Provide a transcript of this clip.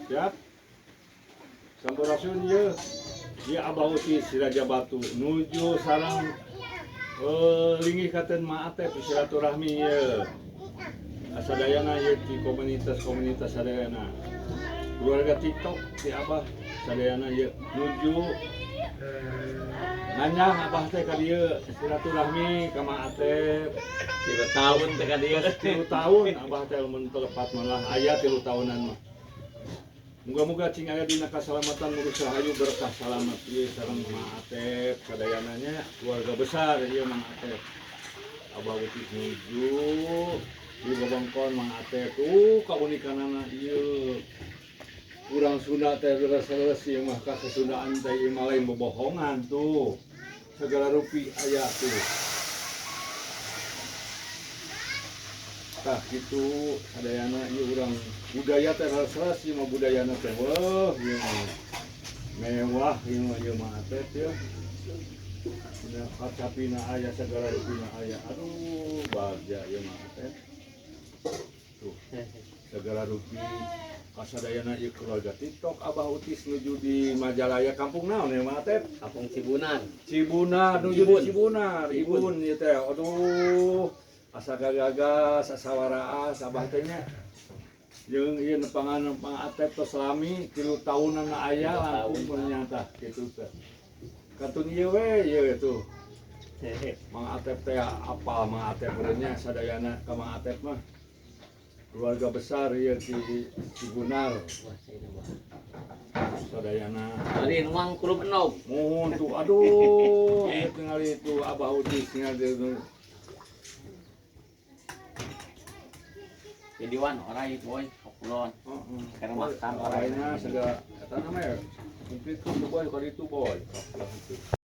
Siap. Sampurasun ye. Ieu Abah Utis si Raja Batu nuju sareng linggih katen Ma Atep silaturahmi ye. Sadayana ye ti komunitas-komunitas sadayana. Keluarga TikTok ti Abah sadayana ye nuju nanyang Abah teh ka dieu silaturahmi ka Ma Atep. 3 tahun teh ka dieu. 3 tahun Abah teh mun telepat malah aya 3 tahunan mah. Muga-muga cing aya dina kasalamatan ngurus rahayu berkah salamat ieu sareng Ma Atep sadayana nya keluarga besar ieu Mang Atep. Abah Utis nuju di wewengkon Mang Atep tuh kaunikanana ieu. Urang Sunda teh leres-leres ieu mah kasesundaan teh ieu mah lain bobohongan tuh. Segala rupi aya tuh. Tah kitu sadayana ieu urang budaya teh leres-leres ieu mah budayana teh weuh ieu mah mewah ieu mah ieu mah Atep ieu. Dina kacapina aya segala rupina aya. Aduh bagja ieu mah Atep. Tuh segala rupi kasadayana ieu keluarga TikTok Abah Utis nuju di Majalaya kampung naon ya Mang Atep? Kampung Cibunar. Cibunar nuju di Cibunar, Ibun ieu teh. Aduh asa gagagas, asa waraas Abah teh nya. Jeung ieu nepangan Mang Atep tos lami 3 tahunan aya langkung ternyata kitu teh. Katun ieu we ieu tuh. Mang Atep teh apal Mang Atep nya sadayana ka Mang Atep mah. Keluarga besar ieu di Cibunar. Sadayana. Ari nuang kulub enog. Muhun tuh aduh ieu tingali itu Abah Utis tingali itu. Jadi wan orai boy kokulon. Heeh. Keur makan orai. Oraina segala eta nama ya. Komplit tuh boy ka ditu boy.